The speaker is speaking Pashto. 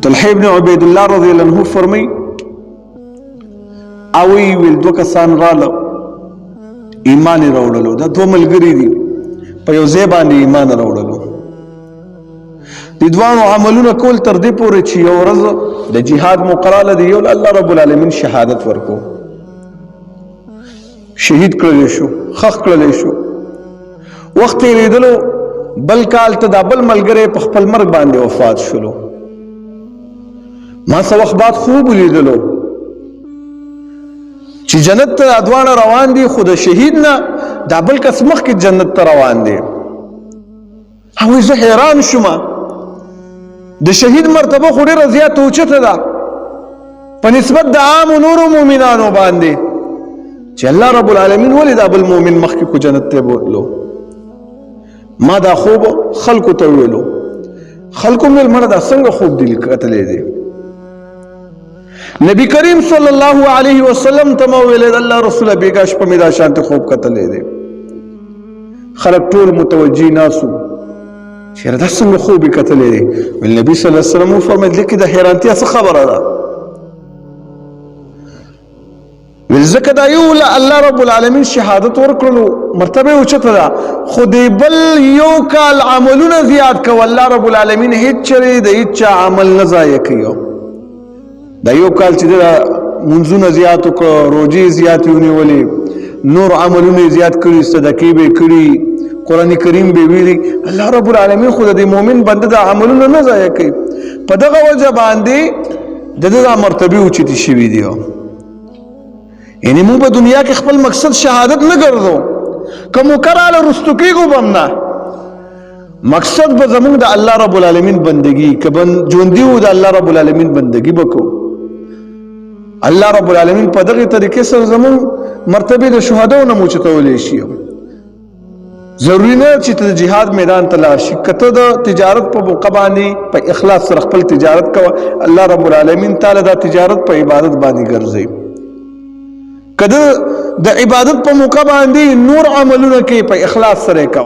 طلحه ابن عبید الله رضی الله عنه فرمای او ویل دوه کسان رااله، ایمان راوړلو. دا دوه ملګری دي، په یو ځای باندې ایمان راوړلو. د دوانو عملونه کول تر دې پورې چې یو ورځ د جهاد مقراله دی، یو الله رب العالمین شهادت ورکو، شهید کړل شو، خخ کړل شو. وخت تیرېدلو، بل کال ته دا بل ملګری په خپل مرګ باندې وفات شولو. ما څه وخت بعد خوب ولیدلو چې جنت ته دواړه روان دي، خو د شهید نه دا بل کس مخکې جنت ته روان دی. او زه حیران شوم، د شهید مرتبه خو ډېره زیاته اوچته ده په نسبت د عامو نورو مؤمنانو باندې، چې الله رب العالمین ولې دا بل مؤمن مخکې کو جنت ته بوتلو؟ ما دا خوب خلکو ته ویلو، خلکو ویل مړه دا څنګه خوب دی کتلی دی؟ نبی کریم صلی الله علیه وسلم ته ما ویل، الله رسول بیګا شپه مې دا شانته خوب کتلی دی. خلک ټول متوجي ناسو چې دا څنګه خوب یې کتلی دی؟ ویل نبی صلی الله علیه وسلم وفرمایل، دې کې د حیرانتیا څه خبره ده؟ ویل ځکه دا یو له الله رب العالمین شهادت ورکړلو، مرتبه یې اوچته ده، خو دی بل یو کال عملونه زیات کو، الله رب العالمین هیڅ چېرې د هیڅ چا عمل نه ضایع کوي. دا یو کال چې دا منځونه زیات وکړو، روزې زیاتې ونیولې، نور عملونه زیات کړي، صدقې به کړي، قرآن کریم به ویلي، الله رب العالمین خو د دې مؤمن بنده د عملونه نه ضایع کوي. په دغه وجه باندې د ده دا مرتبې اوچتې شوي دي. یعنی موږ په دنیا کې خپل مقصد شهادت نه ګرځو، که مو کراله رستو کېږو به هم نه، مقصد به زموږ د الله رب العالمین بندگی، که ژوندي وو د الله رب العالمین بندگی به کوو. الله رب العالمین په دغه طریقې سره زموږ مرتبه د شهداو نه موچتولی شي. ضروري نه چې ته د جهاد میدان ته لاړ شي، که ته د تجارت په موقع باندې په اخلاص سره خپل تجارت کوه، الله رب العالمین تعالی دا تجارت په عبادت باندې ګرځي. که د عبادت په موقع باندې نور عملونه کوي، په اخلاص سره کوه.